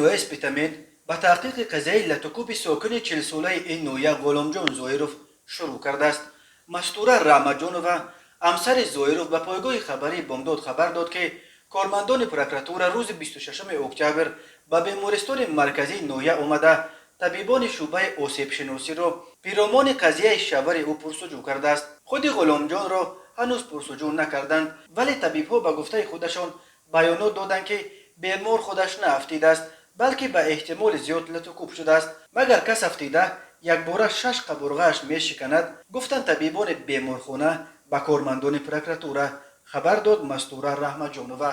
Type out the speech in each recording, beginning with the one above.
Ноҳияи Спитамен ба таҳқиқи қазияи латукуби сокини 40-солаи ин ноҳия Ғуломҷон Зоиров шурӯъ кардааст. Мастура Раҳматҷонова, ҳамсари Зоиров, ба пойгоҳи хабарии Бомдод хабар дод, ки кормандони прокуратура рӯзи 26 октябр ба бемористони марказии ноҳия омада, табибони шӯъбаи осебшиносиро пиромони қазияи шавҳари ӯ пурсуҷӯ кардааст. Худи Ғуломҷонро ҳанӯз пурсуҷӯ накарданд, вале табибҳо ба гуфтаи худашон баёнот доданд, ки бемор худаш наафтидааст, балки ба эҳтимоли зиёд латукӯб шудааст. Магар кас афтида якбора шаш қабурғааш мешиканад? Гуфтанд табибони беморхона ба кормандони прокуратура, хабар дод Мастура Раҳматҷонова.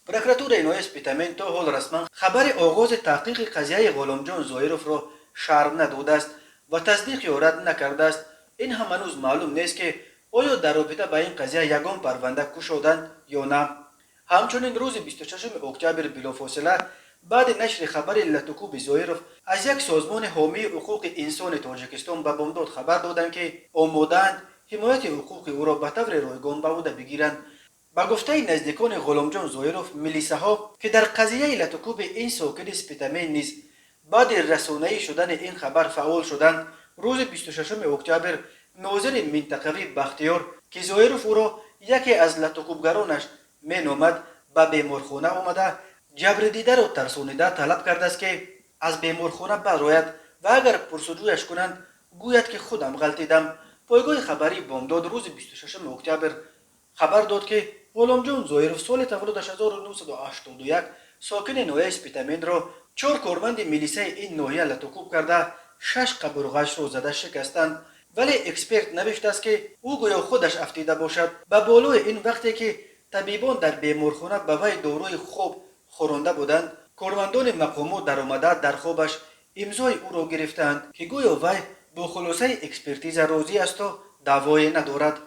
Прокуратураи ноҳияи Спитамен то ҳол расман хабари оғози таҳқиқи қазияи Ғуломҷон Зоировро шарҳ надодааст ва тасдиқ ё рад накардааст. Ин ҳам ҳанӯз маълум нест, ки оё дар робита ба ин қазия ягон парванда кушоданд ё на. Ҳамчунин рӯзи 26 октябр, билофосила баъди нашри хабари латукуби Зоиров, аз як созмони ҳомии ҳуқуқи инсони Тоҷикистон ба Бомдод хабар доданд, ки омодаанд ҳимояти ҳуқуқи ӯро ба таври ройгон ба ӯҳда бигиранд. Ба гуфтаи наздикони Ғуломҷон Зоиров, милисаҳо, ки дар қазияи латукуби ин сокини Спитамен низ баъди расонаӣ шудани ин хабар фаъол шуданд, рӯзи 26 октябр нозири минтақавӣ Бахтиёр, ки Зоиров ӯро яке аз латукӯбгаронаш меномад, ба беморхона омада, ҷабрдидаро тарсонида, талаб кардааст, ки аз беморхона барояд ва агар пурсуҷӯяш кунанд, гӯяд, ки худам ғалтидам. Пойгоҳи хабарии Бомдод рӯзи 26 октябр хабар дод, ки Ғуломҷон Зоиров, соли таваллудаш 1981, сокини ноҳияи Спитаменро чор корманди милисаи ин ноҳия латукӯб карда, шаш қабурғашро зада шикастанд, вале эксперт навиштааст, ки ӯ гӯё худаш афтида бошад. Ба болои ин, вақте ки табибон дар беморхона ба вай доруи хоб хӯронда буданд, кормандони мақомот даромада, дар хобаш имзои ӯро гирифтаанд, ки гӯё вай бо хулосаи экспертиза розӣ асту даъвое надорад.